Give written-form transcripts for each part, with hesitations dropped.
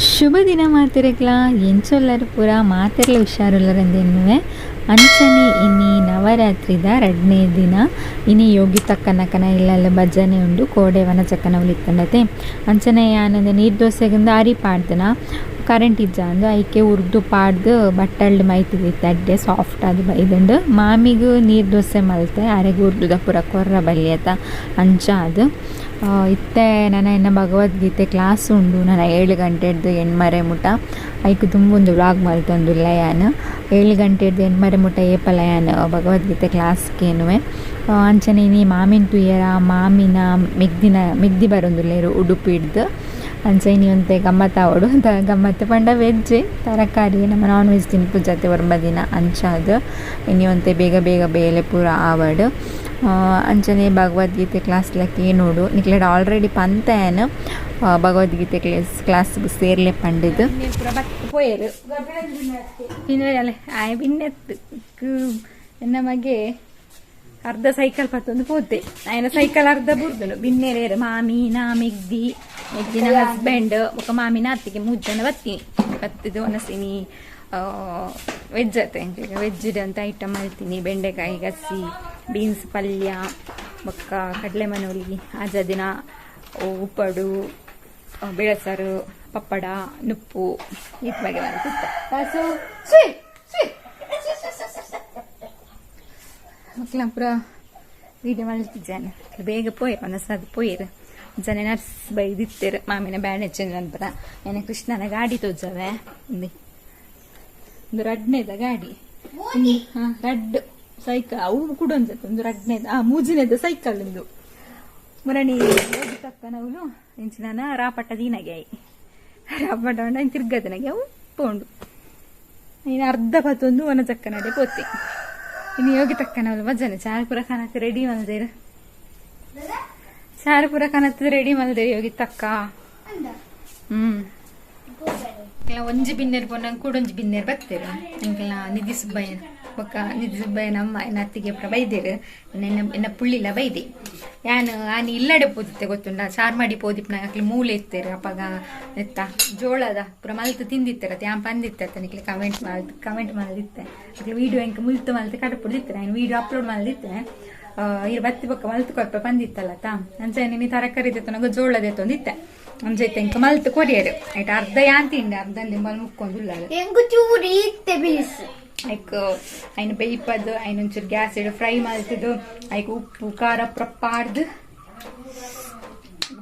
ಶುಭ ದಿನ ಮಾತೆರೆಗ್ಲಾ ಎಂಚೊಲ್ಲರ್ ಪೂರ ಮಾತೆರ್ಲ ಹುಷಾರುಲ್ಲರಂದು ಎನ್ನುವೆ. ಅಂಚನೆ ಇನಿ ನವರಾತ್ರಿದ ರಡ್ಡನೇ ದಿನ. ಇನಿ ಯೋಗಿ ತಕ್ಕನಕನ ಇಲ್ಲಲ್ ಭಜನೆ ಉಂಡು. ಕೋಡೆ ವನಜಕ್ಕನ ಇತ್ತಂಡತೆ. ಅಂಚನೆ ಯಾನ್ ನೀರ್ ದೋಸೆಗಿಂದ ಅರಿ ಪಾಡ್ದನ ಕರೆಂಟ್ ಇಜ್ಜಾಂದ್ ಐಕೆ ಉರ್ದು ಪಾಡ್ದ್ ಬಟ್ಟಲ್ಡ್ ಮೈತ್ದಿತ್ತೆ ಅಡ್ಡೆ ಸಾಫ್ಟ್ ಆದ್ ಬೈದುಂಡು. ಮಾಮಿಗ್ ನೀರ್ ದೋಸೆ ಮಲ್ತೆ, ಅರೆಗ್ ಉರ್ದುದ ಪೂರ ಕೊರ್ರ ಬಲ್ಯತ ಅಂಚಾದ್. ಇತ್ತೆ ನನ ಎನ್ನ ಭಗವದ್ಗೀತೆ ಕ್ಲಾಸ್ ಉಂಡು ನನ 7 ಗಂಟೆಡ್ದ್ ಎಣ್ಮರೆ ಮುಟ. ಐಕ್ ದುಂಬು ಒಂಜಿ ವ್ಲಾಗ್ ಮಲ್ತೊಂದುಲ್ಲೆ ಯಾನ್. 7 ಗಂಟೆಡ್ದ್ ಎಣ್ಮರೆ ಮುಟ ಏಪಲ ಯಾನ್ ಭಗವದ್ಗೀತೆ ಕ್ಲಾಸ್ ಕೇನುವೆ. ಅಂಚನೆ ಇನಿ ಮಾಮಿನ್ ತೂಯೆರ ಮಾಮಿನ ಮೆಗ್ದಿನ ಮೆಗ್ದಿ ಬರೊಂದುಲ್ಲೆರ್ ಉಡುಪಿಡ್ದ್. ಅಂಚ ಇನಿ ಒಂತೆ ಗಮ್ಮತ್ ಆವೊಡು. ಗಮ್ಮತ್ ಪಂಡ ವೆಜ್ ತರಕಾರಿ, ನಮ ನಾನ್ ವೆಜ್ ತಿನ್ಪುಜತೆ ಒರ್ಂಬ ದಿನ. ಅಂಚಾದ್ ಇನಿ ಒಂತೆ ಬೇಗ ಬೇಗ ಬೇಲೆ ಪೂರ ಆವಡ್. ಅಂಚನೆ ಭಗವದ್ಗೀತೆ ಕ್ಲಾಸ್ ಲ ಕೇನೊಡು. ನಿಕ್ಲೆಡ ಆಲ್ರೆಡಿ ಪಂತೆ ಯಾನ್ ಭಗವದ್ಗೀತೆ ಕ್ಲಾಸ್ ಸೇರ್ಲೆ ಪಂಡುದು. ಪೋಯೆರ್ ಆಯೆ ಬಿನ್ನೆತ್ತು ಎನ್ನ ಮಗೆ ಅರ್ಧ ಸೈಕಲ್ ಪತ್ತೊಂದು ಪೋತೆ. ಆಯನ ಸೈಕಲ್ ಅರ್ಧ ಬುರ್ದುನು. ಬಿನ್ನೆರೇರು ಮಾಮಿ ನಾ ಮೆಗ್ದಿ, ಮೆಗ್ದಿನ ಹಸ್ಬೆಂಡ್ ಬೊಕ ಮಾಮಿನ ಅತ್ತಿಗೆ 3 ಜನ ಬತ್ತೀನಿ. ಬತ್ತಿದ್ ಒನಸಿನಿ ವೆಜ್ ಅತ್ತೆ ಎಂಕ್ಲೆಗ್ ವೆಜ್ ಅಂತ ಐಟಮ್ ಮಲ್ತೀನಿ. ಬೆಂಡೆಕಾಯಿ ಗಸಿ, ಬೀನ್ಸ್ ಪಲ್ಯ, ಬೊಕ್ಕ ಕಡಲೆ ಮನೋಲಿ, ಆಜ ದಿನ ಉಪ್ಪಡು, ಬೇಳೆಸಾರು, ಪಪ್ಪಡ, ನುಪ್ಪು ಈತ್ ಬಗೆ ಮಲ್ತಿತ್ತ. ಕಾಸು ಮಕ್ಳ ಪೂರ ವೀಡಿಯೋ ಮಲ್ತಿದ್ದಾನೆ. ಬೇಗ ಪೋಯೆರ್ ಒನಸಾದ್ ಪೋಯೆರ್. ಜನ ನರ್ಸ್ ಬೈದಿತ್ತೆರ್ ಮಾಮಿನ ಬ್ಯಾಂಡೇಜ್ ಚೇಂಜ್ ಮನ್ಪುನ. ಎನ್ನ ಕೃಷ್ಣನ ಗಾಡಿ ತೋಜವೆ. ಉಂದು ಒಂದು ರಡ್ನೇದ ಗಾಡಿ, ರಡ್ಡ್ ಸೈಕಲ್ ಅವು ಕೂಡ ಒಂಜತ್ತೆ. ಒಂದು ರಡ್ನೇದ ಮೂಜಿನೇದ ಸೈಕಲ್ ಉಂದು. ಮುರಣಿ ಹೋಗಿ ತಕ್ಕನವುಲು ಇಂಚಿನ ರಾಪಟ್ಟ ದೀನಗೆ ಆಯಿ ರಾಪಟ ಉಂಡು ತಿರ್ಗದನಗೆ ಅವು ಪೋಂಡು. ಇನ್ನು ಅರ್ಧ ಪತ್ತೊಂದು ಒನ ಚಕ್ಕನಡೆ ಪೋತೆ. ಇನ್ನು ಯೋಗಿ ತಕ್ಕನವಲು ಭಜನೆ ಚಾರು ಪೂರ ಕನತ್ ರೆಡಿ ಮಲ್ದೇರು. ಚಾರು ಪೂರ ಕನತ್ ರೆಡಿ ಮಲ್ದೇರು ಯೋಗಿ ತಕ್ಕ. ಒಂಜಿ ಬಿನ್ನೆರ್ ಪೋನಂಗ್ ಕೂಡೊಂಜಿ ಬಿನ್ನೆರ್ ಬತ್ತೇರು. ಎಂಕಲ್ನ ನಿಧಿ ಸುಬ್ಬಯ್ಯ ಬೊಕ್ಕ ನಿಧಿ ಸುಬ್ಬಯ್ಯನ ಅಮ್ಮ ಎನ್ನ ಅತ್ತಿಗೆ ಪೂರ ಬೈದೇರು. ಎನ್ನ ಎನ್ನ ಪುಳ್ಳಿಲ ಬೈದೆ. ಯಾನ್ ಆನಿ ಇಲ್ಲಡೆ ಪೋದಿತ್ತೆ ಗೊತ್ತುಂಡ. ಚಾರ್ಮಾಡಿ ಪೋದಿಪ್ಪುನಾಗ ಅಕ್ಲೆ ಮೂಲೆ ಇತ್ತೆರ್. ಅಪಗ ನೆತ್ತ ಜೋಳದ ಪೂರ ಮಲ್ತ್ ತಿಂದಿತ್ತೆರ್. ಯಾನ್ ಪಂದಿತ್ತೆ ಅತ್ತ ನಿಕ್ಲೆ ಕಮೆಂಟ್ ಮಲ್ತ್ ಕಮೆಂಟ್ ಮಲ್ದಿತ್ತೆ. ಅಕ್ಲೆ ವೀಡಿಯೋ ಎಂಕ್ ಮುಲ್ತು ಮಲ್ತ್ ಕಡಪುಡ್ದಿತ್ತೆ. ಐನ್ ವೀಡಿಯೋ ಅಪ್ಲೋಡ್ ಮಲ್ದಿತ್ತೆ. ಇರ್ ಬತ್ತಿ ಬೊಕ್ಕ ಮಲ್ತ್ ಕೊರ್ಪ ಪಂದಿತ್ತಲ್ಲತ. ಅಂಚ ನೀ ತರಕಾರಿ ದೆತ್ತೊನಗ ಜೋಳ ದೆತ್ತೊಂದಿತ್ತೆ. ಅಂಚ ಎಂಕ್ ಮಲ್ತ್ ಕೊರಿಯರ್. ಐಟ್ ಅರ್ಧ ಯಾನ್ ತಿಂಡೆ, ಅರ್ಧ ನಿಂಬಲ್ ಮುಕ್ಕೊಂದುಲ್ಲಲ್. ಎಂಕ್ ಚೂರು ಇತ್ತೆ ಬೀಸ್. ಐಕ್ ಐನ್ ಬೇಯ್ಪದ್ ಐನ್ ಒಂಚೂರು ಗ್ಯಾಸ್ ಇಡು ಫ್ರೈ ಮಲ್ತದು ಐಕ್ ಉಪ್ಪು ಖಾರ ಪೂರ ಪಾಡ್ದ್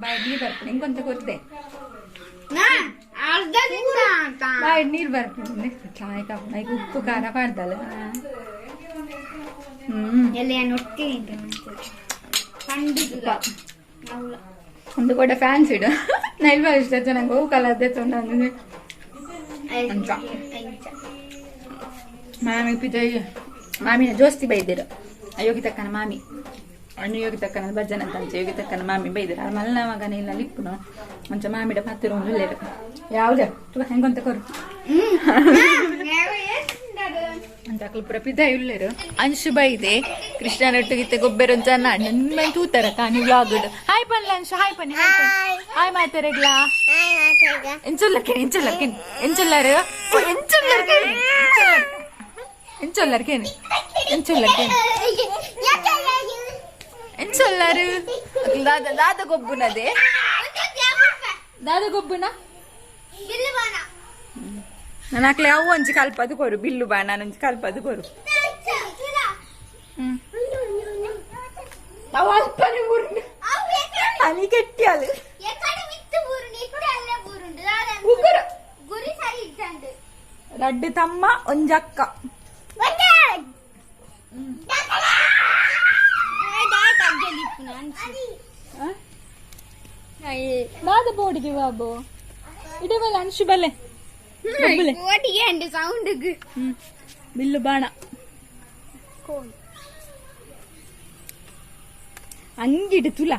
ಬಾಯಿಡ್ ನೀರ್ ಬರ್ಪುಂಡು. ಎಂಕೊಂತ ಕೊರ್ತೆ ಬಾಯಿಡ್ ನೀರ್ ಬರ್ಪುಂಡು. ಐಕ್ ಉಪ್ಪು ಖಾರ ಪಾಡ್ದಲ್ಲ. ಒಂದು ಕೂಡ ಫ್ಯಾನ್ಸ್ ಇಡು ನೈಲ್ ಇಷ್ಟ ನಂಗೆ ಹೋವು ಕಲರ್ ದೆತ್ತೊಂಡು ಅಂಚ. ಮಾಮಿ ಪಿದೈ ಮಾಮಿನ ಜೋಸ್ತಿ ಬೈದಿರು. ಯೋಗಿ ತಕ್ಕನ ಮಾಮಿ ಅಣ್ಣು ಯೋಗಿ ತಕ್ಕನ ಭಜನೆ ಅಂತ ಅಂಚ ಯೋಗಿ ತಕ್ಕನ ಮಾಮಿ ಬೈದಿರು. ಆ ಮಲ್ಲ ಮಗನ ಇಲ್ಲ ಲಿಪ್ಪುನು ಅಂಚ ಮಾಮಿಡ ಪತ್ತಿರು ಒಂದು ಇಲ್ಲೇರು ಯಾವುದೇ ತುಗ ಹೆಂಗಂತ ಕೊರು ಅಂತ ಅಕ್ಲು ಪೂರ ಪಿದೈ ಉಲ್ಲೇರು. ಅಂಶು ಬೈದೆ ಕೃಷ್ಣನೊಟ್ಟಿಗೆ ಗೊಬ್ಬರ ಜನ ನಿಮ್ಮ ತೂತಾರ ತಾನಿ ವ್ಲಾಗ್. ಹಾಯ್ ಪನ್ಲ ಅಂಶು, ಹಾಯ್ ಪನ್ನಿ, ಹಾಯ್ ಹಾಯ್ ಮಾತಾರೆಗ್ಲಾ. ಎಂಚೊಲ್ಲರ್ಕೇನು ಎಂಚೊಲ್ಲರ್ಕೇನು ಎಂಚೊಲ್ಲಾರು ಎಂಚೊಲ್ಲರ್ಕೇನು ಎಂಚೊಲ್ಲರ್ಕೇನು ಎಂಚೊಲ್ಲರ್ಕೇನು ಎಂಚೊಲ್ಲಾರು. ದಾದ ದಾದ ಗೊಬ್ಬುನದೇ ದಾದ ಗೊಬ್ಬುನ ನಾನು ಅಕ್ಲೆ ಅವು ಒಂಜಿ ಕಲ್ಪದು ಕೊರು ಬಿಲ್ಲು ಬಾ ನಾನೊಂಜಿ ಕಲ್ಪದು ಕೊರು. ಅವು ಅಲ್ಪನೆ ಊರ್ನು ಅಲ್ಲಿ ಗಟ್ಟಿಯಾಲು ಉಗುರು ರಡ್ಡು ತಮ್ಮ ಒಂಜಕ್ಕ. ದಾದ ಬೋಡಿಗೆ ಬಾಬು ಇಡೇ ಬಲ್ಲ ಅಂಶು ಬಲ್ಲೆ ಬಿಲ್ಲು ಬಾಣ ಅಂಗಿಡು ತುಲ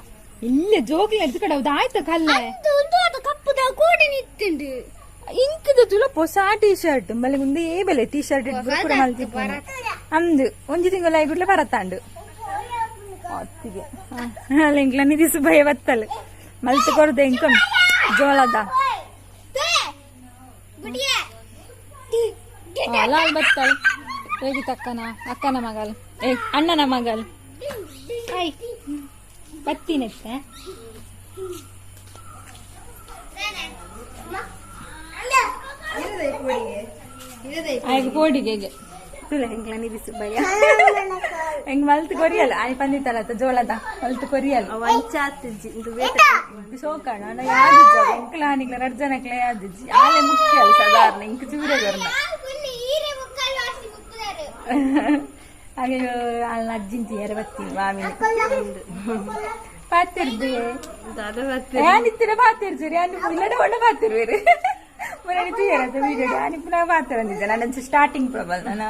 ಇಲ್ಲ ಜೋಗ್ಲಿ ಎಡ್ದು ಕಡೆ ಆಯ್ತ ಕಲ್ಲೆ ಇಂಕದ ತುಲ ಹೊಸ ಟೀ ಶರ್ಟ್ ಬಲೆ ಮುಂದೆ ಏ ಬೆಲೆ ಟೀ ಶರ್ಟ್ ಪೂರ ಮಲ್ತಿಪ್ಪುನು ಅಂದು ಒಂಜಿ ತಿಂಗಳ ಐಗುಡ್ಲೆ ಬರತಾಂಡು ಅತ್ತಿಗೆ ಅಲ್ಲ ಎಂಕ್ಲ ನಿಧಿ ಸುಬ್ಬಯ್ಯ ಬತ್ತಲ್ ಮಲ್ತ್ ಕೊರ್ದೆ ಎಂಕೊಂದು ಜೋಳದ. ಲಾಲ್ ಬತ್ತಲ್ ಯೋಗಿತ ಅಕ್ಕನ ಅಕ್ಕನ ಮಗಲ್ ಏ ಅಣ್ಣನ ಮಗಲ್ ಹಾಯ್ ಬತ್ತೀನತ್ತೆ. ಆಯ್ತು ಕೋಡಿಗೆ ತುಲೆ ಹೆಂಗ್ಲ ನಿಧಿ ಸುಬ್ಬಯ್ಯ ಹೆಂಗ್ ಮಲ್ತು ಕೊರಿಯಲ್ಲ ಆಯ್ ಪಂದಿತ್ತಲ್ಲ ಜೋಳದ ಮಲ್ತು ಕೊರಿಯಲ್ಲ ಸೋಕಣ ಯಾದಿಜ್ಜ ಎಂಕ್ಲ ಹಾನಿಗ್ಲ ರಡ್ ಜನಕ್ಲ ಯಾದಿಜ್ಜಿ ಆಲೆ ಮುಖ್ಯ ಅಲ್ಲ ಸಾಧಾರಣ ಇಂಕ್ ಚೂರೆ ಬರ್ನ ಹಾಗೆ ಅಲ್ಲ ಅಜ್ಜಿಂತಿ ಯಾರ ಬತ್ತೀನಿ ಮಾಮಿನ ಪಾತಿರ್ದು ಯಾನಿತ್ತಿರ ಪಾತಿರ್ಜರಿ ಯಾನ್ ಇಲ್ಲಡ ಒಳ್ಳೆ ಪಾತಿರ್ವೇರು ಮುರಣಿ ತೀರತ್ತ ವೀಡಿಯೋ ಯಾನಿ ಪುನಃ ಪಾತಿರಂದಿದ್ದೆ ನಾನು ಸ್ಟಾರ್ಟಿಂಗ್ ಪ್ರಬಲ್ ನಾನು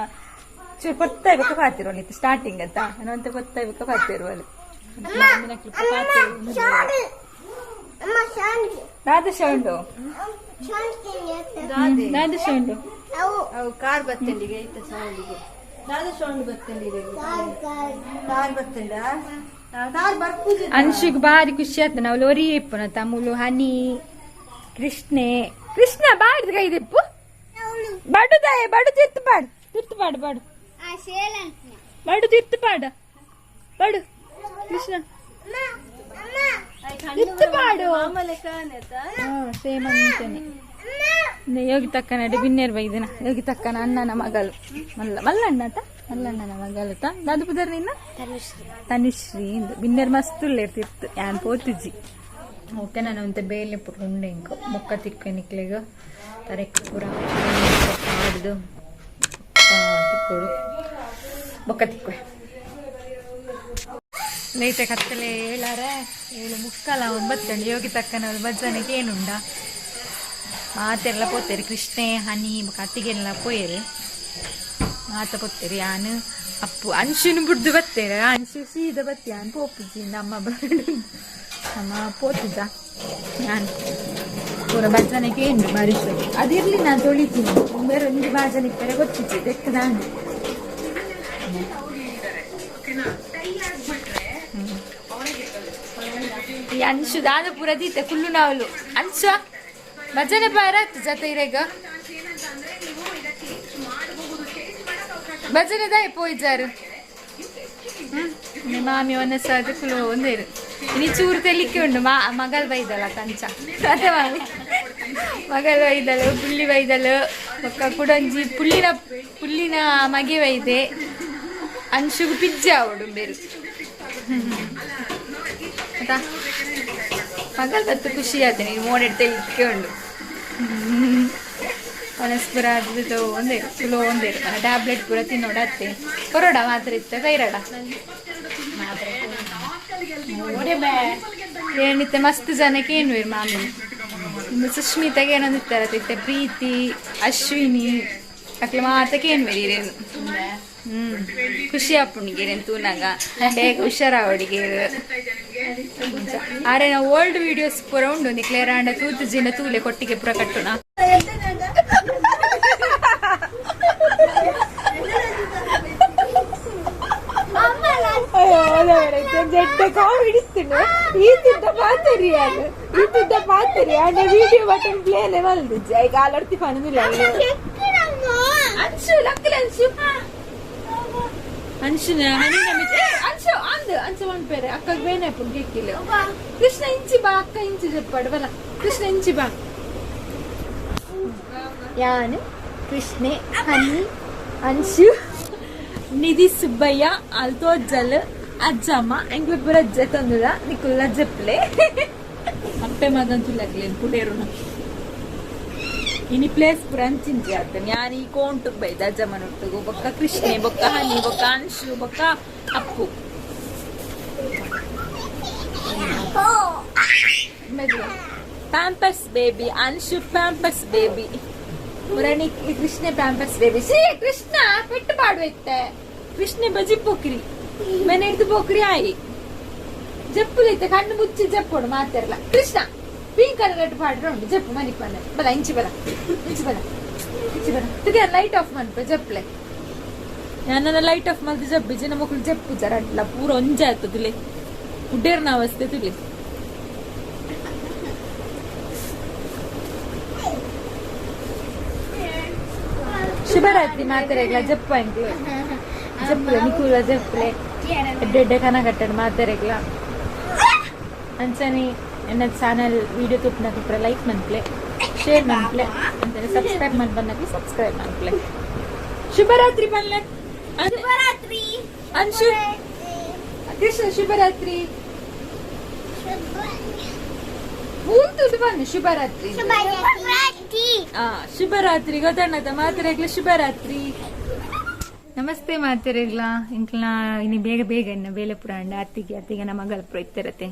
ಚೂರು ಕೊತ್ತಾಯ್ಬೇಕ ಪಾತಿರುವಲ್ಲಿ ಸ್ಟಾರ್ಟಿಂಗ್ ಅಂತ ನಾನು ಕೊತ್ತಾಯ್ಬೇಕ ಪಾತಿರುವಲ್ಲಿ ದಾದ ಶೌಂಡು ದಾದ ಶೌಂಡು ಅವು ಕಾರ್ ಬತ್ತಂಡಿಗೆ ಐತ ಸೌಂಡಿಗೆ ದಾದ ಸೌಂಡ್ ಬತ್ತಂಡಿಗೆ ಕಾರ್ ಬತ್ತಂಡ ಕಾರ್ ಬರ್ಪುಜಿ. ಅನ್ಶುಗ್ ಬಾರಿ ಖುಷಿ ಆಯ್ತು ನಾವು ಲೋರಿ ಇಪ್ಪು ತಮ್ಮುಲು ಹನಿ ಕೃಷ್ಣೆ ಕೃಷ್ಣ ಬಾಡ್ದ ಕೈದಿಪ್ಪು ಬಡುದಾಯ ಬಡು ತಿರ್ತು ಪಾಡು ತಿರ್ತು ಪಾಡು ಬಾಡು ಬಡು ತಿರ್ತು ಪಾಡ ಬಡು ಕೃಷ್ಣ ತಿರ್ತು ಪಾಡು ಸೇಮ್ ಅಂತಾನೆ ಯೋಗಿ ತಕ್ಕನ ಬಿನ್ನೇರ್ ಬೈದಿನ ಯೋಗಿ ತಕ್ಕನ ಅಣ್ಣನ ಮಗಲು ಮಲ್ಲ ಮಲ್ಲಣ್ಣ ತ ಮಲ್ಲಣ್ಣನ ಮಗಲು ತ ದಾದು ಪುದರ್ ನಿನ್ನ ತನುಶ್ರೀ ಇಂದು ಬಿನ್ನೇರ್ ಮಸ್ತ್ ಉಲ್ಲೇರ್ತಿತ್ತು ಯಾನ್ ಪೋತಿಜಿ. ಓಕೆ ನಾನು ಒಂತೆ ಬೇಲೆ ಪೂರ ಉಂಡೆ ಇಂಕ ಬೊಕ್ಕ ತಿಕ್ಕ ನಿಕ್ಲೆಗ್ ತರೆಕ್ ಪೂರ ಪಾಡ್ದು ತಿಕ್ಕೋಡು ಬೊಕ್ಕ ತಿಕ್ಕುವೆ ಲೈತೆ ಕತ್ತಲೆ ಏಳಾರೆ ಏಳು ಮುಕ್ಕಲ ಒಂಬತ್ತಂಡು ಯೋಗಿ ತಕ್ಕನವ್ರು ಭಜನೆಗೆ ಏನುಂಡ ಮಾತೆಲ್ಲ ಪೋತೇರಿ ಕೃಷ್ಣೆ ಹನಿ ಬೊಕ್ಕ ಅತ್ತಿಗೆಲ್ಲ ಪೋಯೇರು ಮಾತ ಪೋತೇರಿ ಯಾನು ಅಪ್ಪು ಅನ್ಶುನು ಬುಡ್ದು ಬತ್ತೇರ ಅನ್ಶು ಸೀದ ಬತ್ತಿ ಯಾನ್ ಪೋಪುಜಿ ನಮ್ಮ ಬರಡು ನಮ್ಮ ಪೋತುಜ ಯಾನ್ ಪೂರ ಭಜನೆಗೆ ಏನು ಬಾರಿ ಅದಿರ್ಲಿ ನಾನು ತೊಳಿತೀನಿ ಬೇರೆ ಒಂದು ಭಜನೆ ಬೇರೆ ಗೊತ್ತಿತ್ತು ದೆಕ್ಕ ನಾನು ಈ ಅನ್ಶು ದಾದ ಪೂರ ದೀತೆ ಕುಲ್ಲು ನಾವಲು ಅನ್ಶು ಭಜನೆ ಬಾರತ್ ಜತೆ ಇರೇಗ ಭಜನೆ ದಾಯ ಪೋಯ್ಜಾರು ನಿಮ್ಮ ಮಾಮಿ ಒನ್ನಸಾದ ಕುಲು ಒಂದೇರು ಇನಿ ಚೂರು ತೆಲಿಕ್ಕೆ ಉಂಡು ಮಾ ಮಗಲ್ ಬೈದಲ್ಲ ಕಂಚ ಅದೇ ಮಾಮಿ ಮಗಲ್ ಬೈದಲು ಪುಳ್ಳಿ ಬೈದಲು ಬೊಕ್ಕ ಕುಡಂಜಿ ಪುಳ್ಳಿನ ಪುಳ್ಳಿನ ಮಗೆ ಬೈದೆ ಅಂಶುಗು ಪಿಜ್ಜೆ ಆವಡು ಬೇರು ಆಯ್ತಾ ಮಗಲ್ ಬತ್ತು ಖುಷಿ ಆಯ್ತು ನೀನು ಮೋಡೆಡ್ ತೆಲಿಕ್ಕೆ ಉಂಡು ಪನಸ್ಪುರ ಅದು ಒಂದೇ ಕುಲೋ ಒಂದೇ ಟ್ಯಾಬ್ಲೆಟ್ ಪೂರ ತಿನ್ನೋಡ ಅತ್ತೆ ಕೊರೋಡ ಮಾತ್ರ ಇತ್ತ ಕೈರಡ ಏನಿತ್ತೆ ಮಸ್ತ್ ಜನಕ್ಕೆ ಏನು ಮಾಮಿ ಇನ್ನು ಸುಷ್ಮಿತಾಗೆ ಏನೊಂದು ಇತ್ತಾರೆ ಇತ್ತೆ ಪ್ರೀತಿ ಅಶ್ವಿನಿ ಅಕ್ಲೆ ಮಾತಕ್ಕೆ ಏನು ಬೇರೆ ಖುಷಿ ಆಪುಣಿಗೆ ತೂನಾಗ ಬೇಗ ಹುಷಾರಾವಡಿಗೆ ಆರೆ ನಾವು ಓಲ್ಡ್ ವಿಡಿಯೋಸ್ ಪೂರ ಉಂಡು ನಿಕ್ಲೇರ ಅಂಡ ತೂತು ಜಿನ ತೂಲೆ ಕೊಟ್ಟಿಗೆ ಪೂರ ಕಟ್ಟುಣ. ಕಾಮಿಡಿಸ್ತೀನಿ ಈ ತಿದ್ದ ಪಾತರಿ ಅದು ಈ ತಿದ್ದ ಪಾತರಿ ಅಂಡ ವಿಡಿಯೋ ಬಟನ್ ಪ್ಲೇನೆ ಮಲ್ದಿಜ್ಜಿ ಈಗ ಆಲಡ್ತಿ ಪಣದಿಲ್ಲ. ಅಂಶು ಲಕ್ಕಲ ಅಂಶು ಅಂಶುನ ಹನಿನ ಅಂಶು ಅಂದು ಅಂಚು ಮನ್ಪೇರೆ ಅಕ್ಕಗ್ ಬೇನೆ ಪುಗ್ಗಿಕ್ಕಿಲ್ಲ. ಕೃಷ್ಣ ಇಂಚಿ ಬಾ ಅಕ್ಕ ಇಂಚಿ ಜಪ್ಪಾಡು ಬಲ ಕೃಷ್ಣ ಇಂಚಿ ಬಾ ಯಾನು ಕೃಷ್ಣೆ ಹನಿ ಅಂಶು ನಿಧಿ ಸುಬ್ಬಯ್ಯ ಅಲ್ತೋಜ್ಜಲ್ ಅಜ್ಜಮ್ಮ ಎಂಗ್ಲ ಪೂರ ಅಜ್ಜ ತಂದುದ ನಿಕುಲ್ ಅಜ್ಜಪ್ಲೆ ಅಪ್ಪೆ ಮಗಂತುಲ್ಲಗ್ಲೇನು ಪುಡೇರುನ ಇನಿ ಪ್ಲೇಸ್ ಪೂರ ಅಂಚಿಂಚಿ ಆತ ಯಾನ್ ಈ ಕೋಂಟುಗ್ ಬೈದ ಅಜ್ಜಮ್ಮನೊಟ್ಟುಗು ಬೊಕ್ಕ ಕೃಷ್ಣೆ ಬೊಕ್ಕ ಹನಿ ಬೊಕ್ಕ ಅಂಶು ಬೊಕ್ಕ Appu. Pampers baby Anshu Pampers baby ಮುರಣಿ ಕೃಷ್ಣೆ Pampers baby Shri Krishna ಪೆಟ್ಟು ಪಾಡು ಇತ್ತೆ ಕೃಷ್ಣೆ ಬಜಿ ಪೋಕ್ರಿ ಮನೆ ಹಿಡ್ದು ಪೋಕ್ರಿ ಆಯಿ ಜಪ್ಪುಲೈತೆ ಕಣ್ಣು ಮುಚ್ಚಿ ಜಪ್ಪೋಡು ಮಾತಿರಲ್ಲ ಕೃಷ್ಣ ಪಿಂಕ್ ಕಲರ್ ಪಾಡ್ರೆ ಉಂಟು ಜಪ್ಪು ಮನಿಕ್ ಬಂದ ಬಲ ಇಂಚಿ ಬಲ ಇಂಚಿ ಬಲ ಇಂಚಿ ಬಲ ತುಗೆ ಲೈಟ್ ಆಫ್ ಮನ್ಪ ಜಪ್ಲೆ ನನ್ನ ಲೈಟ್ ಆಫ್ ಮಲ್ತು ಜಬ್ಬಿ ಜನ ಮಕ್ಕಳು ಜಪ್ಪು ಜರಡ್ಲ ಪೂರ ಒಂಜೆ ಆಯ್ತದಿಲೆ ಉಡ್ಡೇರ್ನ ಅವಸ್ಥೆ ತುಲೆ. ಶುಭರಾತ್ರಿ ಮಾತೆರೆಗ್ಲ ಜಪ್ಪ ಇಂಕ್ಲು ಜಪ್ಪಲೆ ನಿಕುಲ ಜಪ್ಪಲೆ ಎಡ್ಡೆ ಎಡ್ಡೆ ಕನ ಕಟ್ಟಡ್ ಮಾತೆರೆಗ್ಲ ಅಂಚನೆ ಎನ್ನ ಚಾನಲ್ ವಿಡಿಯೋ ತುಪ್ಪನ ಪೂರ ಲೈಕ್ ಮನ್ಪ್ಲೆ ಶೇರ್ ಮನ್ಪ್ಲೆ ಅಂಚನೆ ಸಬ್ಸ್ಕ್ರೈಬ್ ಮನ್ಪನ್ನಕ್ಲೆ ಸಬ್ಸ್ಕ್ರೈಬ್ ಮನ್ಪ್ಲೆ. ಶುಭರಾತ್ರಿ ಪನ್ಲೆ. ಶುಭರಾತ್ರಿ. ಅಂಶು ಕೃಷ್ಣ ಶುಭರಾತ್ರಿ. ಮೂಂತುದು ಬನ್ನಿ ಶುಭರಾತ್ರಿ. ಶುಭರಾತ್ರಿ. ಶುಭರಾತ್ರಿ ಗೊತ್ತಣ್ಣದ ಮಾತೆರೆಗ್ಲ ಶುಭರಾತ್ರಿ. ನಮಸ್ತೆ ಮಾತೆರೆಗ್ಲ. ಇಂಕ್ಲ ಇನಿ ಬೇಗ ಬೇಗ ಇನ್ನ ಬೇಲೆ ಪುರ ಅಂಡ ಅತ್ತಿಗೆ ಅತ್ತಿಗೆ ನಮ್ಮ ಮಗಳ ಪುರ ಇತ್ತಿರತ್ತೆ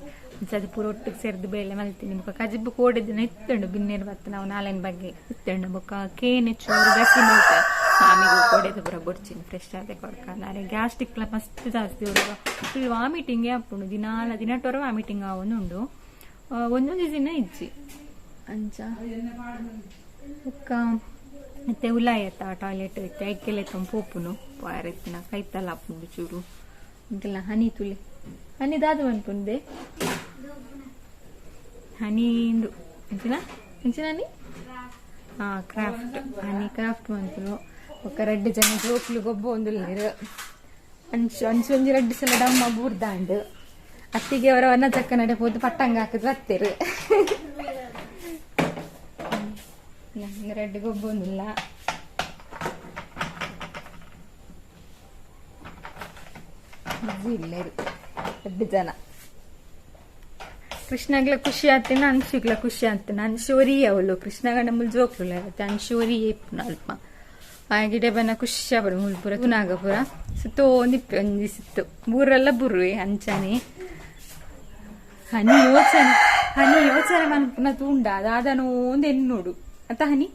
ಅದು ಪೂರ ಒಟ್ಟಿಗೆ ಸೇರಿದು ಬೇಲೆ ಮಲ್ತೀನಿ. ಬೊಕ್ಕ ಕಜಿಬು ಕೋಡಿದಿನ ಇತ್ತುಂಡು ಬಿನ್ನೇರು ಬತ್ತ ನಾವು ನಾಳೆನ ಬಗ್ಗೆ ಇತ್ತುಂಡು. ಬೊಕ್ಕ ಕೇನೆ ಚೂರು ಗಟ್ಟಿ ಮಲ್ತ ಮಾಮಿಗೂ ಕೋಡೆದ ಪೂರ ಬೊಡ್ಚಿನಿ ಫ್ರೆಶ್ ಆದ ಕೊಡ್ಕ. ನಾಳೆ ಗ್ಯಾಸ್ಟ್ರಿಕ್ಲ ಮಸ್ತ್ ಜಾಸ್ತಿ ಹುಡುಗ ಫುಲ್ ವಾಮಿಟಿಂಗೇ ಆಪುಂಡು ದಿನಾಲ ದಿನ ಟೊರ ವಾಮಿಟಿಂಗ್ ಆವೊಂದುಂಡು ಒಂದೊಂದು ದಿನ ಇಜ್ಜಿ ಅಂಚ. ಬೊಕ್ಕ ಮತ್ತೆ ಉಲಾಯತ್ತ ಟಾಯ್ಲೆಟ್ ಇತ್ತೆ ಐಕೆಲೆ ಪೋಪುನು ಪೋಯರೆತ್ತಿನ ಕೈತಲ್ಲ ಆಪುಂಡು ಚೂರು ಇಂಕೆಲ್ಲ ಹನಿ ತುಲಿ ಹನಿ ದಾದ ಮನ್ಪುಂದೆ ಹನಿ ಇಂದು ಎಂಚಿನ ಎಂಚಿನ ಹನಿ ಹಾ ಕ್ರಾಫ್ಟ್ ಹನಿ ಕ್ರಾಫ್ಟ್ ಮನ್ಪುನು. ಬೊಕ್ಕ ರಡ್ಡ್ ಜನ ಜೋಕ್ಲು ಗೊಬ್ಬ ಒಂದುಲ್ಲೆರ್ ಅಂಚು ಅಂಚು ಒಂಜಿ ರಡ್ಡ್ ಸಲ ಡಮ್ಮ ಬೂರ್ದಾಂಡ್ ಅತ್ತಿಗೆ ಅವರ ವನ ಚಕ್ಕ ನಡೆ ಪೋದು ಪಟ್ಟಂಗ ಹಾಕಿದ್ ಬತ್ತೆರ್ ನಂಗೆ ರೆಡ್ ಗೊಬ್ಬೊಂದಿಲ್ಲ. ಇಲ್ಲೇರು ರಡ್ಡ್ ಜನ. ಕೃಷ್ಣಗ್ಲ ಖುಷಿ ಆತಿನ ಅನ್ಶುಗ್ಲ ಖುಷಿ ಆತಿನ ಅನ್ಶು ಒರಿಯೆ ಅವಳು ಕೃಷ್ಣಗಂಡ ಮುಲ್ ಜೋಕ್ಲು ಅನ್ಶು ಒರಿಯೆ ಇಪ್ಪುನ ಅಲ್ಪ ಗಿಡ ಬನ್ನ ಖುಷಿ ಆಪುಂಡು ಮುಲ್ ಪೂರ ತೂನಾಗ ಪೂರ ಸುತ್ತೋ ಒಂದಿಪ್ಪೆ ಒಂಜಿ ಸುತ್ತು ಬೂರೆಲ್ಲ ಬುರುವೆ ಅಂಚನೆ. ಹನಿ ಯೋಚನೆ ಹನಿ ಯೋಚನೆ ಮನ್ಪುನ ತೂಂಡ ದಾದನೋ ಒಂದ್ ಎನ್ನುಡು ಅತ್ತ ಹನಿ.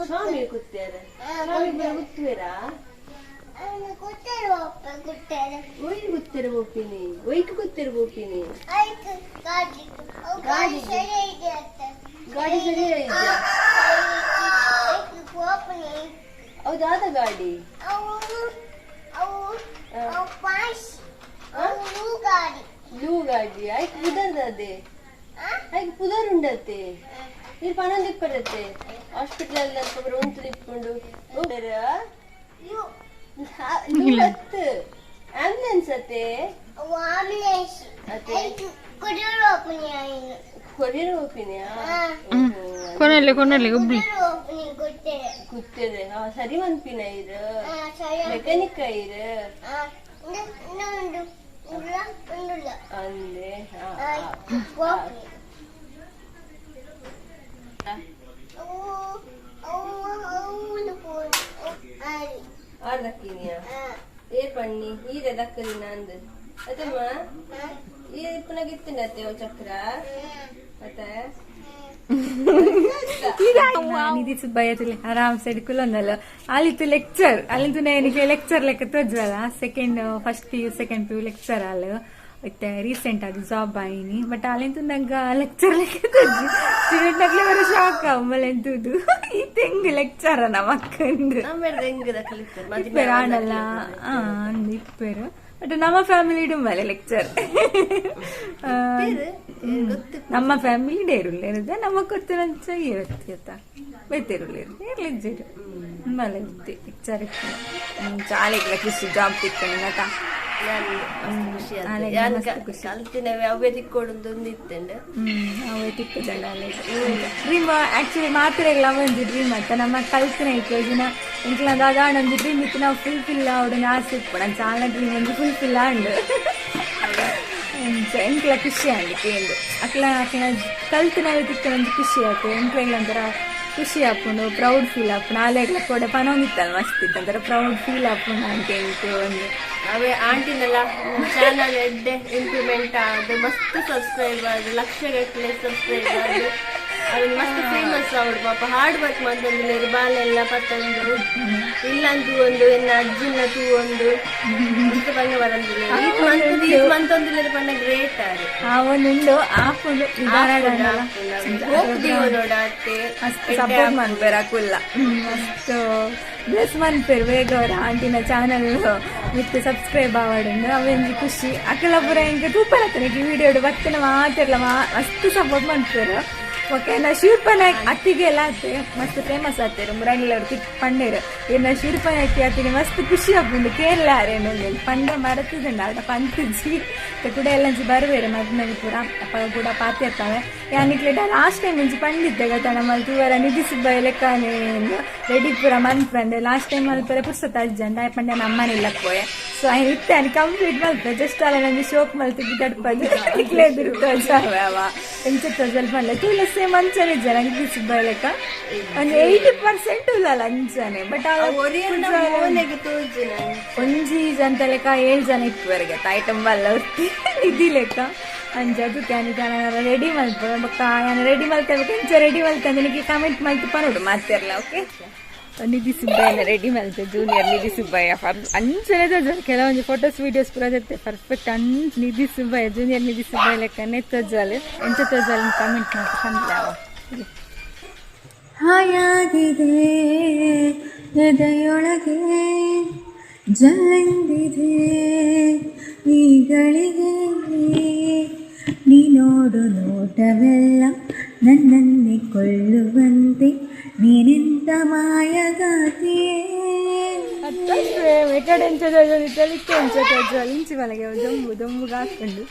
ಸ್ವಾಮಿ ಕೂತಾರೆ ಸ್ವಾಮಿ ಗೊತ್ತುವೇರಾ ಒಯ್ ಗೊತ್ತಿರ ಬೋಪಿನಿ ಒಯ್ಕ್ ಗೊತ್ತಿರ ಬೋಪಿನಿ ಗಾಡಿ ಗಾಡಿ ಸರಿ ಇದೆಯಾ? ಹೌದಾದ ಗಾಡಿ ಬ್ಲೂ ಗಾಡಿ ಐಕ್ ಪುದರ್ದದೆ ಐಕ್ ಪುದರ್ ಉಂಡತೆ ನೀರು ಪನೊಂದು ಇಪ್ಪರತ್ತೆ ಹಾಸ್ಪಿಟಲ್ ಅಲ್ಲಿ ಅಲ್ಪ ಉಂಟು ಇಟ್ಕೊಂಡು ಆಂಬ್ಯುಲೆನ್ಸ್ ಅತ್ತೆ ಕೊರಿಯರ್ ಹೋಗ್ತೀನಿ ಕೊನಲ್ಲೆ ಕೊನಲ್ಲೆ ಗೊಬ್ಬಿ ಕೂತದೆ ಸರಿ ಮನ್ಪಿನ ಇರು ಮೆಕ್ಯಾನಿಕ್ ಇರು ಅಂದೆ ಆರ್ದಕ್ಕಿನಿಯ ಏರ್ ಪಣ್ಣಿ ಈರೆ ದಕ್ಕದಿನ ಅಂದ್ ಅತ್ತಮ್ಮ ಈ ಇಪ್ಪನಾಗ ಇತ್ತಿನತ್ತೆ ಚಕ್ರ ಅತ್ತೆ ನಿಧಿ ಸುಬ್ಬಯ್ಯ ತುಲೆ ಆರಾಮ್ ಸೈಡ್ ಕುಲೊಂದಲ್ಲ ಅಲ್ಲಿತ್ತು ಲೆಕ್ಚರ್ ಅಲ್ಲಿಂದು ನನಗೆ ಲೆಕ್ಚರ್ ಲೆಕ್ಕ ತೋಜ್ವಲ್ಲ second first P U second P U lecture ಅಲ್ಲ ಇತ್ತೆ ರೀಸೆಂಟ್ ಆಗಿ ಜಾಬ್ ಆಯಿನಿ ಬಟ್ ಅಲ್ಲಿಂತು ನಂಗೆ ಲೆಕ್ಚರ್ ಲೆಕ್ಕ ತೋಜಿ ಸ್ಟೂಡೆಂಟ್ ನಗ್ಲೆ ಬರೋ ಶಾಕ್ ಆಮೇಲೆ ಎಂತುದು ಈ ತೆಂಗು ಲೆಕ್ಚರ್ ನಮ್ಮ ಅಕ್ಕಂದು ಇಪ್ಪೇರು ಆಡಲ್ಲ ಅಂದ್ ಇಪ್ಪೇರು ಬಟ್ ನಮ್ಮ ಫ್ಯಾಮಿಲಿ ಇಡುಂಬಲ್ಲ ಲೆಕ್ಚರ್ ನಮ್ಮ ಫ್ಯಾಮಿಲಿ ಡೇರುಲ್ಲ ಇರುತ್ತೆ ನಮ್ಮ ಕೊತ್ತಿನಂಚ ಇರುತ್ತೆ ಆಯ್ತಾ ಬೇತಿರುಳ್ಳಿರು ಇರ್ಲಿಜ್ಜಿರು ಮಲೆ ಇತ್ತೆ ಲೆಕ್ಚರ್ ಚಾಲೆಗ್ಲ ಖುಷಿ ಜಾಬ್ ತಿಕ್ಕಂಡು ಮತ ಕಲ್ತಿನವೆ ಅವೇ ತಿಕ್ಕೊಡೊಂದು ಇತ್ತಂಡ ಅವೇ ತಿಕ್ಕದಂಡ ಡ್ರೀಮ್ ಆಕ್ಚುಲಿ ಮಾತ್ರೆಗಳ ಒಂಜಿ ಡ್ರೀಮ್ ಅಂತ ನಮ್ಮ ಕಲ್ತಿನ ಇತ್ತು ದಿನ ಎಂಕ್ಲ ದಾದಾಂಡ ಒಂಜಿ ಡ್ರೀಮ್ ಇತ್ತು ನಾವು ಫುಲ್ಫಿಲ್ ಆವಡು ಆಸೆ ಇಪ್ಪು ನನ್ನ ಚಾಲ ಡ್ರೀಮ್ ಒಂಜಿ ಫುಲ್ಫಿಲ್ ಆಂಡ್ ಎಂಕ್ಲ ಖುಷಿ ಆಂಡ್ ಕೇಂದು ಅಕ್ಲ ಅಕ್ಲ ಕಲ್ತಿನವೇ ತಿಕ್ಕನ ಒಂಜಿ ಖುಷಿ ಆಯ್ತು ಎಂಕ್ಲೆಗ್ಲ ಒಂಥರ ಖುಷಿ ಆಪುಂಡು ಪ್ರೌಡ್ ಫೀಲ್ ಆಪುಂಡು ಆಲೆಗ್ಲ ಕೂಡ ಪನೊಂದಿತ್ತಲ್ಲ ಮಸ್ತ್ ಇತ್ತು ಒಂಥರ ಪ್ರೌಡ್ ಫೀಲ್ ಆಪುಂಡು ಅಂತ ಎಂಕು ಒಂದು ಅವೇ ಆಂಟಿನೆಲ್ಲ ಚಾನಲ್ ಎಡ್ಡೆ ಇಂಪ್ರೂವ್ಮೆಂಟ್ ಆದ ಮಸ್ತ್ ಸಬ್ಸ್ಕ್ರೈಬ್ ಆದ ಲಕ್ಷ ಗಟ್ಟಲೆ ಸಬ್ಸ್ಕ್ರೈಬ್ ಆದ. ಅದೊಂದು ಮಸ್ತ್ ಫೇಮಸ್ ಅವಳು ಪಾಪ. ಹಾರ್ಡ್ ವರ್ಕ್ ಮಾಡ್ತಂದಿಲ್ಲ, ಬಾಲೆಲ್ಲ ಪತ್ತೊಂದು ಇಲ್ಲಂತೂ ಒಂದು ಎನ್ನ ಅಜ್ಜಿನ ತೂ ಒಂದು ಮಸ್ತ್ ಬಂಗ ಬರಂದಿಲ್ಲ. ಈತ್ ಮಂತ್ ಈತ್ ಮಂತೊಂದಿಲ್ಲ ಪಂಡ ಗ್ರೇಟ್ ಆರು. ಆ ಒಂದುಂಡು ಆಪುಂಡು. ಹೋಪ್ ದೀವನೋಡ ಅತ್ತೆ. ಮಸ್ತ್ ಸಪೋರ್ಟ್ ಮನ್ಪೇರ್ ಅಕುಲ್ಲ, ಮಸ್ತ್ ಬ್ಲೆಸ್ ಮನ್ಪೇರ್. ಬೇಗ ಅವರ ಆಂಟಿನ ಚಾನಲ್ ವಿತ್ ಸಬ್ಸ್ಕ್ರೈಬ್ ಆವಡುಂಡು, ಅವೆಂಜಿ ಖುಷಿ. ಅಕಲ ಪೂರ ಎಂಕ್ ತೂಪರ ಈ ವಿಡಿಯೋಡು ಬತ್ತಿನ ಮಾತೆರ್ಲ ಮಸ್ತ್ ಸಪೋರ್ಟ್ ಮನ್ಪೇರ್. ಓಕೆ, ನಾ ಶಿಲ್ಪ ನಾಯ್ಕ್ ಅತ್ತಿಗೆ ಎಲ್ಲ ಆತೆ ಮಸ್ತ್ ಫೇಮಸ್ ಆತೇರು. ಮುರಾಣಿಲ ಅವರು ತಿಕ್ ಪಂಡೇರು ಇನ್ನ ಶಿಲ್ಪ ನಾಯ್ಕಿ ಅತ್ತಿಗೆ ಮಸ್ತ್ ಖುಷಿ ಆಪುಂಡು. ಕೇರಳ ಆರೇನು ಪಂಡ ಮರತಿದ್ದಂಡ ಅಡ ಪಂತಿಜಿ ಕೂಡ ಎಲ್ಲಂಚಿ ಬರುವೇರು ಮದ್ಮೆಗೆ ಪೂರ ಅಪ್ಪ ಕೂಡ ಪಾತಿರ್ತಾವೆ. ಯಾನಿಕ್ಲೆಟ ಲಾಸ್ಟ್ ಟೈಮ್ ಇಂಚಿ ಪಂಡಿದ್ದೆ ಗೊತ್ತಾ, ನಮ್ಮಲ್ಲಿ ತೂವರ ನಿಧಿ ಸುಬ್ಬಯ್ಯ ಲೆಕ್ಕನೆ ರೆಡಿ ಪೂರ ಮನ್ಪಂಡೆ. ಲಾಸ್ಟ್ ಟೈಮ್ ಮಲ್ಪರೆ ಪುರ್ಸತ್ ಅಜ್ಜಂಡ ಪಂಡೆ ನಮ್ಮನೆ ಇಲ್ಲಕ್ಕೆ ಪೋಯೆ. ಸೊ ಐನ್ ಇತ್ತೆ ಅನ್ ಕಂಪ್ಲೀಟ್ ಮಲ್ಪೆ, ಜಸ್ಟ್ ಅಲ್ಲ ನಂಗೆ ಶೋಕ್ ಮಲ್ತಿ ಬಿದ್ದಡ್ಪದು ಇಕ್ಲೆ ಎದುರು ಅವ ಎಂಚ ತೋಜಲ್ ಪಂಡೆ ತೂಲೆ ಸೇಮ್ ಅಂಚನೆ ಇಜ್ಜ ನಿಧಿ ಸುಬ್ಬಯ್ಯ ಲೆಕ್ಕ ಒಂದು 80% ಉಲ್ಲಲ್ಲ ಅಂಚನೆ ಬಟ್ ಮೋನೆಗೆ ತೋಜುನ. ಒಂಜಿ ಜನ ಲೆಕ್ಕ ಏಳು ಜನ ಇಪ್ಪುವರೆಗೆ ಐಟಮ್ ಬಲ್ಲ ನಿಧಿ ಲೆಕ್ಕ ಅಂಚ. ಅದಕ್ಕೆ ರೆಡಿ ಮಲ್ಪ ಬೊಕ್ಕ ಯಾನ್ ರೆಡಿ ಮಲ್ತೆ ಎಂಚ ರೆಡಿ ಮಲ್ತೆ ನಿನಗೆ ಕಮೆಂಟ್ ಮಲ್ತಿ ಪನೋಡು ಮಾತಿರ್ಲ. ಓಕೆ, ನಿಧಿ ಸುಬ್ಬಯ್ಯನ ರೆಡಿ ಮಲ್ತೆ, ಜೂನಿಯರ್ ನಿಧಿ ಸುಬ್ಬಯ್ಯ ಫರ್ ಅಂಚನೆ ತೋಜಲ್. ಕೆಲವೊಂದು ಫೋಟೋಸ್ ವೀಡಿಯೋಸ್ ಪೂರ ಜೊತೆ ಪರ್ಫೆಕ್ಟ್ ಅಂಚ ನಿಧಿ ಸುಬ್ಬಯ್ಯ ಜೂನಿಯರ್ ನಿಧಿ ಸುಬ್ಬಯ್ಯ ಲೆಕ್ಕನೆ ತೋಜಲ್. ಎಂಚ ತೋಜಲ್ ಕಮೆಂಟ್ ಮಲ್ತಿ ಪನ್ಲೆ. ಅವ ಹಾಯಾಗಿದೆ ಹೃದಯೊಳಗೆ, ಜಲ್ಲೆಂದಿದೆ ಈಗಳಿಗೆ. ನೀ ನೋಡು ನೋಟವೆಲ್ಲ ನನ್ನನ್ನೇ ಕೊಳ್ಳುವಂತೆ, ನೀನೆಂತ ಮಾಯಗಾತಿಯೇ. ಎಕಡೆ ಎಂಚ ತೋಜಲ್ ಇತ್ತೆ ಎಂಚ ತೋಜಲ್ ಇಂಚಿ ಮಲಗೆ ದೊಂಬು ದೊಂಬುಗೆ ಹಾಕೊಂಡು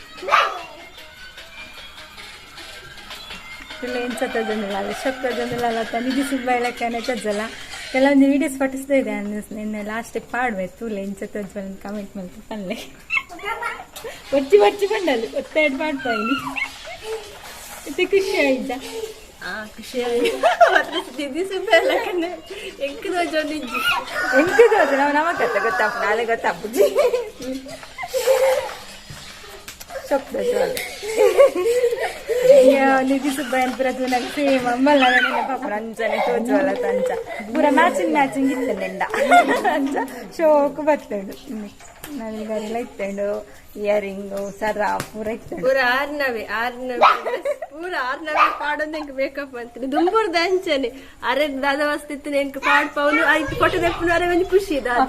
ಎಂಚ ತೋಜೊಂದಿಲ್ಲ ಅಲ್ಲ ಶಕ್ ತೋಜೊಂದಿಲ್ಲ ಅಲ್ಲ ನಿಧಿ ಸುಬ್ಬಯ್ಯ ಲೆಕ್ಕನೆ ತಜ್ಜಲ್ಲ. ಕೆಲವೊಂದು ವೀಡಿಯೋಸ್ ಪಟ್ಟಿಸ್ತಾ ಇದೆ ನಿನ್ನೆ ಲಾಸ್ಟಿಗೆ ಪಾಡ್ವೆ ತೂಲೆ ಎಂಚ ತೋಜ್ವಲ್ ಕಮೆಂಟ್ ಮಲ್ತು ಪನ್ಲೆ. ಒಚ್ಚಿ ಒಚ್ಚಿ ಬಂಡಲ್ಲಿ ಒತ್ತೆರಡು ಪಾಡ್ತಾ ಇನಿ. ಮತ್ತೆ ಖುಷಿ ಆಯ್ತಾ? ಆ ಖುಷಿ ಆಯ್ತು. ನಿಧಿ ಸುಬ್ಬಯ್ಯ ಲೆಕ್ಕನೆ ಎಂಕ್ ತೋಜೊಂದಿಜ್ಜಿ. ಎಂಕ ತೋಜ ನಾವು ನಮಕತ್ತ ಗೊತ್ತಾಪು ನಾಳೆ ಗೊತ್ತಾಪುಜಿ. ಶೊಕ್ ತೋಜುವಲ್ಲ ನಿಧಿ ಸುಬ್ಬಯ್ಯನ ಪೂರ ತೂನಾಗ ಸೇಮ್ ಅಮ್ಮಲ್ಲ ಪಾಪ ಅಂಚನೆ ತೋಜುವಲ್ಲ ತಂಚ ಪೂರ ಮ್ಯಾಚಿಂಗ್ ಮ್ಯಾಚಿಂಗ್ ಇತ್ತು ನಿಂಡ ಅಂಚ ಶೋಕು ಬರ್ತೇಡು. ನವಿಲ್ಗರೆಲ್ಲ ಇತ್ತೇಡು, ಇಯರಿಂಗು ಸರ ಪೂರ ಇತ್ತೇಡು. ಪೂರ ಆರ್ನವೇ ಆರ್ನವೇ ಪೂರ ಆರ್ನವೇ ಪಾಡೊಂದು ಎಂಕ್ ಮೇಕಪ್ ಅಂತೀನಿ ದುಂಬುರ್ದ ಅಂಚನೆ ಅರೆ ದಾದ ವಸ್ತಿತ್ತು ಎಂಕ್ ಪಾಡ್ ಪೌನು ಐತು ಕೊಟ್ಟದ ಅರೆ ಒಂಜಿ ಖುಷಿ ದಾದ.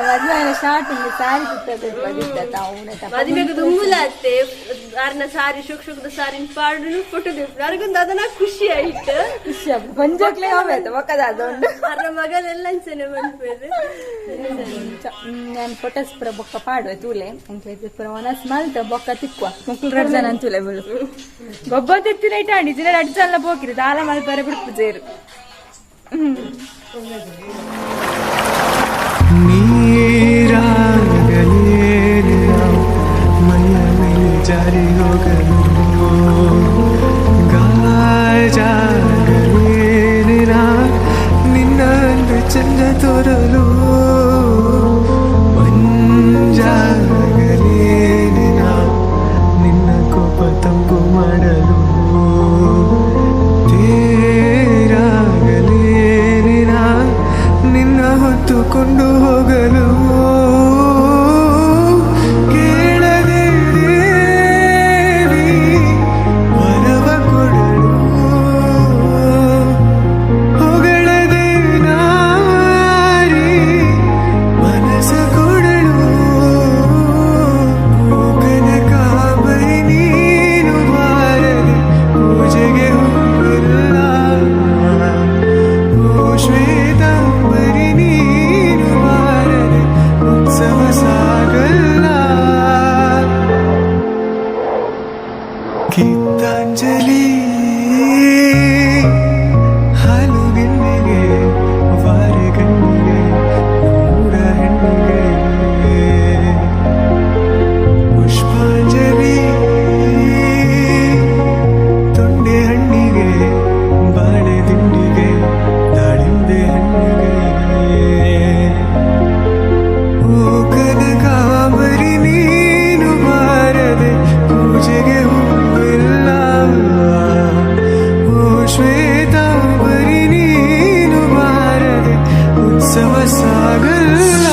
ಮದುವೆ ಸ್ಟಾರ್ಟಿಂಗ್ ಸ್ಯಾರಿ ಸುತ್ತದ. ಮದುವೆಗೆ ದುಂಬುಲ ಅತ್ತೆ ಆರ್ನ ಸಾರಿ ಶುಕ್ ಶುಕ್ದ ಸಾರಿನ ಪಾಡುನು ಫೋಟೋ ದೆಪ್ಪುನು ಅರೆಗೊಂದು ಅದನ್ನ ಖುಷಿ ಆಯ್ತು. ಖುಷಿ ಆಪು ಕೊಂಜೋಕ್ಲೆ ಹೋಗ್ಬೇಕು ಒಕ್ಕದ ಅದೊಂದು. ಅರ್ನ ಮಗಲೆಲ್ಲ ಅಂಚನೆ ಮನ್ಪೇರು. ನಾನು ಫೋಟೋಸ್ ಪೂರ ಬೊಕ್ಕ ಪಾಡುವೆ ತೂಲೆ. ಎಂಕ್ಲೆ ಪೂರ ಒನಸ್ ಮಲ್ತ ಬೊಕ್ಕ ತಿಕ್ಕುವ ಮೊಕ್ಲು ರಡ್ಡು ಜನ ಅಂತೂಲೆ ಮುಲು ಗೊಬ್ಬ ತೆತ್ತಿನ ಇಟ್ಟ ಅಂಡಿ ಜಿನ ರಡ್ಡು ಜನ ಪೋಕಿರಿ ದಾಲ ಮಲ್ಪರೆ ಬಿಡ್ಪು ಜೇರು. ನೀರಾಗಲೇನೆ ಮೈಯ ಮೇಲೆ ಜಾರಿ ಹೋಗಲು, ಗಾಜಾಗಲೇನೆ ನಿನ್ನ ಅಂದ ಚಂದ ತೋರಲು, ಮಂಜಾಗಲೇನೆ ನಿನ್ನ ಕೋಪ ತಂಪು ಮಾಡಲು, ತೇರಾಗಲೇನೆ ನಿನ್ನ ಹೊತ್ತುಕೊಂಡು ಹೋಗಲು. ಕೇಳದೆ ದೇವಿ ವರವ ಕೊಡಲು, ಹೊಗಳದೆ ನಾರಿ ಮನಸ ಕೊಡಲು, ಕನಕಾಂಬರಿ ನೀನು ಬಾರದೆ ಪೂಜೆಗೆ ಹೂವಿಲ್ಲ, ಓ ಶ್ವೇತಾಂಬರಿ ನೀನು ಬಾರದೆ ಉತ್ಸವ ಸಾಗಲ್ಲ. ಗೀತಾಂಜಲಿ ಹಾಲು ಗಿಣ್ಣಿಗೆ ವಾರೆ ಕಣ್ಣಿಗೆ ನಮ್ಮೂರ ಹೆಣ್ಣಿಗೆ, ಪುಷ್ಪಾಂಜಲಿ ತೊಂಡೆ ಹಣ್ಣಿಗೆ ಬಾಳೆ ದಿಂಡಿಗೆ ದಾಳಿಂಬೆ ಹಣ್ಣಿಗೆ, ಓ ಕನಕಾಂಬರಿ ನೀನು ಬಾರದೆ ಪೂಜೆಗೆ ಹೂವಿಲ್ಲ. ಹೊಸ ಹೊಸ ಗಲ್ಲ.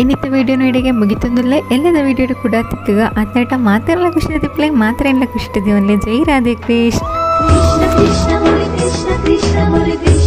ಇನ್ನಿತ್ತ ವಿಡಿಯೋನು ಇಡೆಗೆ ಮುಗಿತೊಂದುಲ್ಲ. ಎಲ್ಲದ ವಿಡಿಯೋ ಕೂಡ ತಿಕ್ಕುಗ. ಅತ್ತಾಟ ಮಾತೆರ್ಲ ಖುಷಿ ತಿಪ್ಲೆ, ಮಾತ್ರ ಎಲ್ಲ ಖುಷಿ. ಜೈ ರಾಧೆ ಕೃಷ್ಣ. ಕೃಷ್ಣ ಕೃಷ್ಣ ಮುರಿ ಕೃಷ್ಣ ಕೃಷ್ಣ ಮುರಿ.